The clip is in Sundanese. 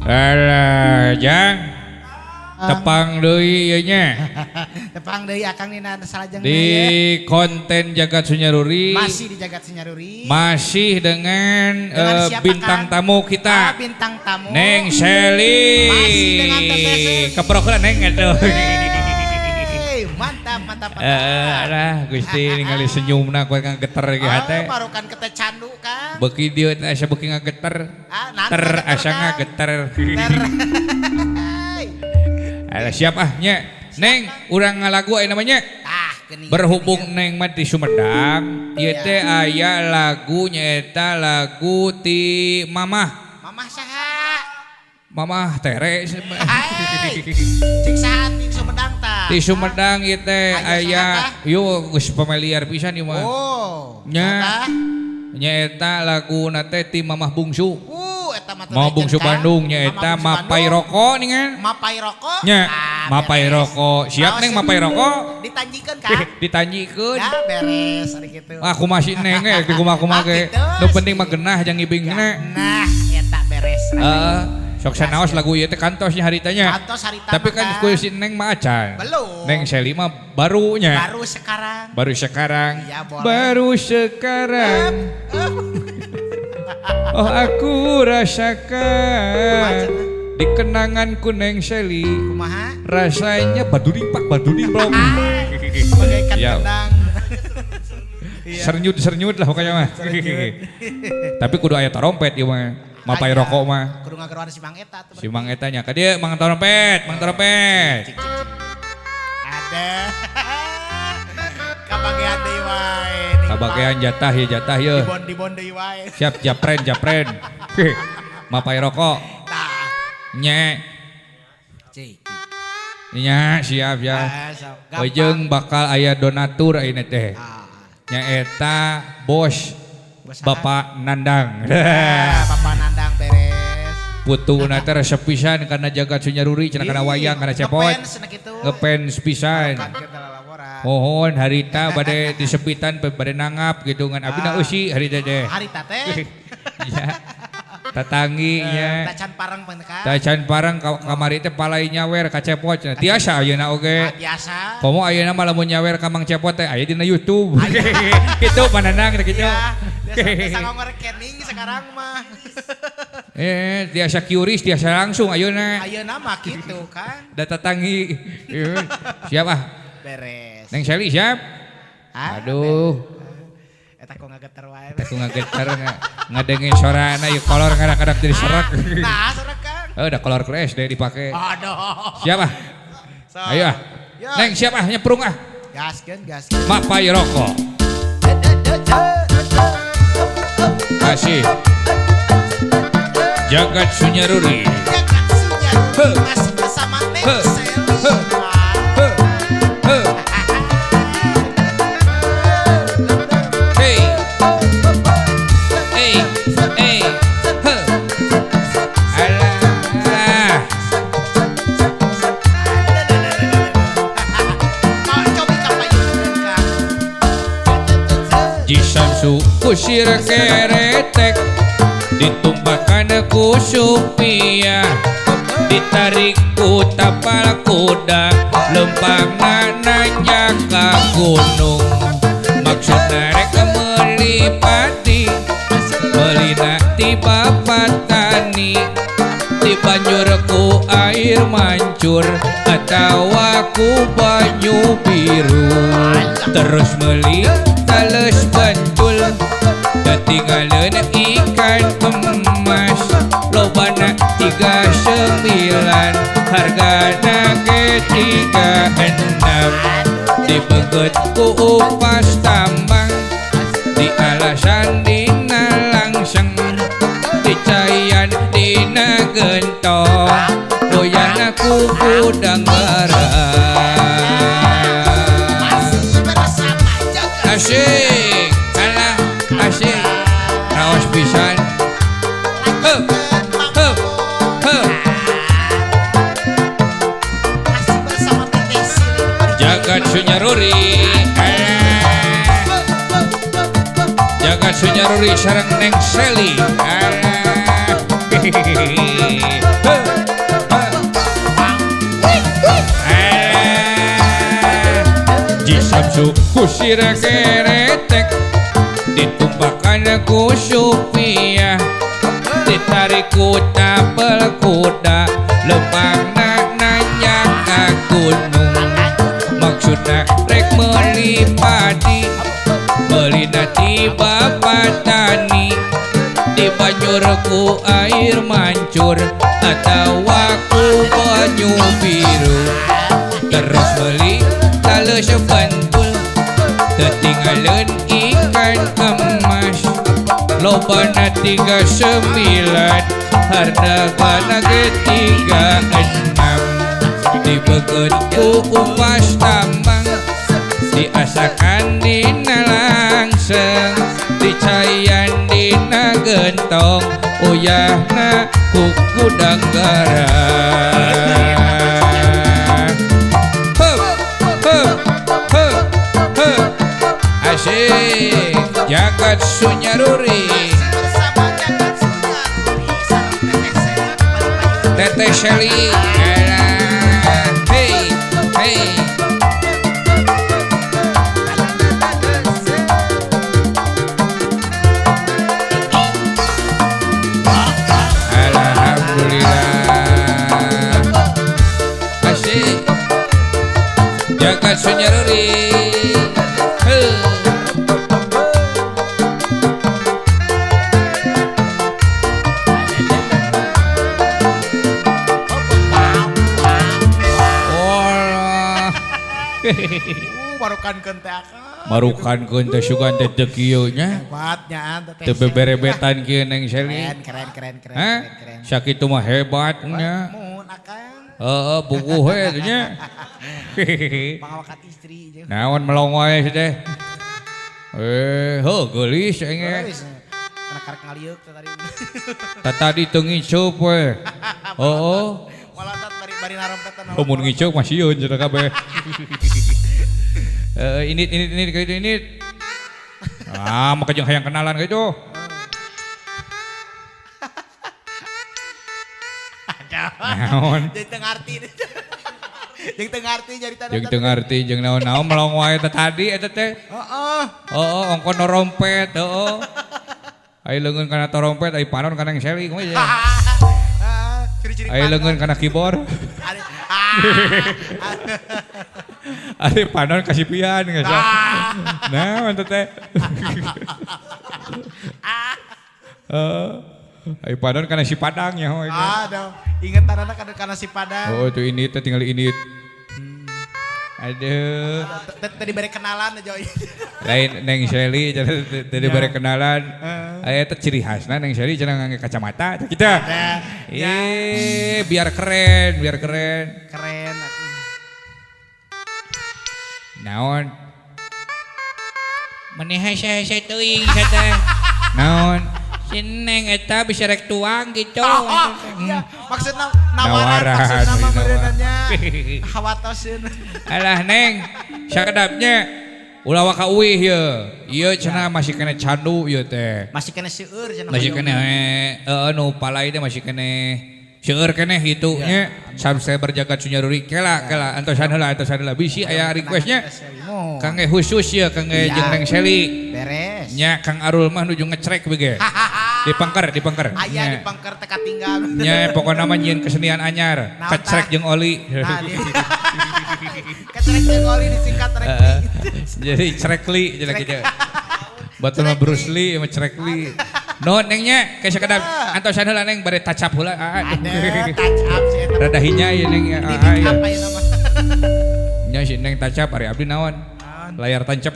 Alah, Jang. Tepang deui ieu nya. Tepang deui Akang dina salajengna Di ye. konten Jagat Sunyaruri. Masih di Jagat Sunyaruri. Masih dengan, siapa, bintang Kang? Tamu kita. Ah, bintang tamu. Neng Seli. Masih dengan Teteh Seli. Keprokeun Neng atuh. Hey, mantap, mantap, mantap. Lah Gusti ningali senyumna kowe ngageter ge hate. Oh, marukan kete candu, Kang. Beuki dieu teh asa beuki ngageter. Ah, nanti Ter ngageter, asa Kang. Ngageter. Ter. Alah siap ah nya. Neng, urang ngalagu aya namanya. Ah, geuning. Berhubung Neng mah di Sumedang, ieu Iya. teh aya lagu nyaeta lagu ti Mamah. Mamah saha? Mamah Tere. Hai. Cik saha ti Sumedang tah? Di Sumedang ieu teh Aya aya saha tah? yo geus familiar pisan ieu mah. Oh. Nya. Saha tah? Nyaeta laguna teh ti Mamah Bungsu. Eta mah Mamah legend, Bungsu Kang. Bandung nyaeta Mamah Bungsu Mapai Bandung. Roko ningan. Mapai Roko? Nya, Ah, Mapai beres. Roko. Siap Naos Neng sih? Mapai Roko? Ditanjikeun, Kang. Ditanjikeun. Ya beres ari kitu. Wah, kumaha sih Neng ge kumaha-kumaha Ah, ge. gitu. Nu penting mah genah jang ngibingna. Nah, eta beres. Heeh. Sok sanaos lagu ieu teh kantos nya haritanya. Kantos harita Tapi mah, kan Kang. ku si Neng mah acan. Belum. Neng Seli mah barunya. Baru sekarang. Baru sekarang. Iya, boleh. Baru sekarang. Oh aku rasakan di kenanganku Neng Seli. Kumaha? Rasanya baduring pak baduring blong. Ah, bagaikan Ya. kendang. Iya. Sernyut sernyut lah pokoknya mah. Tapi kudu aya trompet ieu mah. Mapai Aya. rokok mah. Kudu ngageroan si Mang Eta tuh. Si Mang eta nya ka dieu Mang trompet, Mang trompet. Cik, cik, cik. Ada. Kabagean deui wae. Ning Kabagean jatah ya jatah ya. Dibon dibon deui wae. Siap japren japren. Mapai rokok. Tah. Nye. Cik. Nya siap ya. Ah, sok. Gampang. Ojeng bakal aya donatur ayeuna teh. Ah. Nyaeta bos Bos saha? Bapak Nandang. Ah, Bapak Nandang beres. Putuna teh resep pisan karena Jagat Sunyaruri cenah kana wayang kana cepot. Ngefans cenah kitu. Ngefans pisan. Kan kita lalaporan. Mohon harita bade disepitan bade nangap gitu ngan abdi na eusi harita teh. Harita teh. Ya. Tatangi nya. Tacan pareng pendekan. Tacan pareng kamari teh palai nyawer ka cepot cenah. Tiasa ayeuna oge. Ah, biasa. Komo ayeuna mah lamun nyawer ka Mang Cepot teh aya dina YouTube. Kitu panandang teh kitu. Iya, biasa ngomong rekening sekarang mah. Tiasa QRIS tiasa langsung ayeuna. Ayeuna mah kitu kan. Da tatangi. Siap ah. Beres. Neng Seli siap? Ah, Aduh, beres. Eta kok ngageter wae. aku ngageter ngadengin sorana ieu kolor kadang-kadang jadi serak. Nah, serak kan. Oh, udah kolor ke SD dipake. Aduh. Siap ah. So, Ayo ah. Yo. Neng siap ah nyeprung ah. Gaskeun, gaskeun. Mapai rokok. Kasih. Jagat Sunyaruri. Jagat Sunyaruri Heh. masih bersama Neng Heh. Seli. Heh. Heh. Heh. Hey. Hey. Hey. Heh. Alah. Mau cobi ka payun Kang. Jisamsu kusir keretek ditumpahkan ku supia ditarik ku tapal kuda lempang nanjak ka gunung maksudna rek meuli padi meulina ti bapak tani dibanjur ku air mancur atawa ku banyu biru terus meuli tales bantul ketinggalan ikan emas lobana 39 hargana ge 36 dibeget ku upas tambang di alasan dina langseng dicayan dina gentong goyana ku gudang garam. Masih bersama Jagat. Asik, alah, asik, raos pisan. Heup, heup, heup. Masih bersama Teteh Sili. Jagat Sunyaruri, alah. Jagat Sunyaruri sareng Neng Seli, alah. Ji Samsu kusir keretek ditumpakan ku Supiah ditarik ku tapel kuda lempangna nanjak ka gunung maksudna rek meuli padi meulina ti bapak tani dibanjur ku air mancur atawa ku banyu biru terus beli tale sebantul tetinggalan ikan emas lobana 39 hargana ge 36 dibeget ku upas tambang diasakan dina langseng dicayan dina gentong uyahna ku gudang garam. Hup hup hup hup asik jagat sunyaruri Bersama jagat sunyaruri sareng Teteh Seli Teteh Seli alah hey hey. Alhamdulillah asik jagat sunyaruri. Heuh. Marukankeun teh akang. Marukankeun teh sugan teh teu kieu nya. Hebat nya teh. Teu beberebetan kieu Neng Seli. Keren keren keren keren keren. Sakitu mah hebat nya. Mun akang. Heeh, bukuh we teh nya. Pangawakat istri jeung. Naon melong wae sih teh. Heuh geulis aing ge. Geulis. Kana karek ngalieuk teh tadi. Tah tadi teu ngicup we. Heeh. Walatat bari narompetan. Mun ngicup mah sieun cenah kabeh. Ini gitu ini. Ah, maka jeung hayang kenalan gitu. Naon? Jeung teu ngarti. Jeung teu ngarti nyarita. Jeung teu ngarti jeung naon-naon melong wae teh tadi eta teh. Heeh. Heeh, ongkon norompet, heeh. Ai leungeun kana torompet, ai panon kana Seli kumaha ya. Ciri-ciri Ai leungeun kana keyboard. Ari panon kasipian geus. Nah, mantep teh. Ai panon kana si Padang nya hoy. Aduh, ingetanana kana si Padang. Oh, itu ini teh tinggal ini. Aduh. Tadi bere kenalan aja. Lain Neng Seli tadi bere kenalan. Aya teh ciri khasna Neng Seli cenah ngangge kacamata kita. Eh, biar keren, biar keren. Keren aku. Naon? Meni hese-hese teuing teh. Naon? Si Neng eta bisa rek tuang gitu. Oh, iya. Maksudna nawaran, maksudna mah meureunanya. Khawatoseun. Alah Neng, sakedapnya ulah waka uih ye. Ieu cenah masih kena candu ieu teh. Masih kena seueur cenah. Masih kena heeh nu palai teh masih kena seueur keneh gitu nya. Subscriber jagat sunyaruri kela kela antosan heula bisi aya requestnya. Kangge khusus ya kangge jeung Neng Seli. Beres. Nya Kang Arul mah nuju ngecrek bege. Dipengker, dipengker. Aya dipengker teh katinggal. Nya pokona mah nyieun kesenian anyar, kecrek jeung oli. Kecrek jeung oli disingkat rekli. Jadi crekli cenah kitu. Batur mah Bruce Lee mah crekli. Nuhun Neng nya, ke sakedap antosan heula Neng bade touch up heula. Ada touch up si eta. Rada hinya ieu Neng ya. Di apa ieu nama? Nya si Neng touch up ari abdi naon? Layar tancap.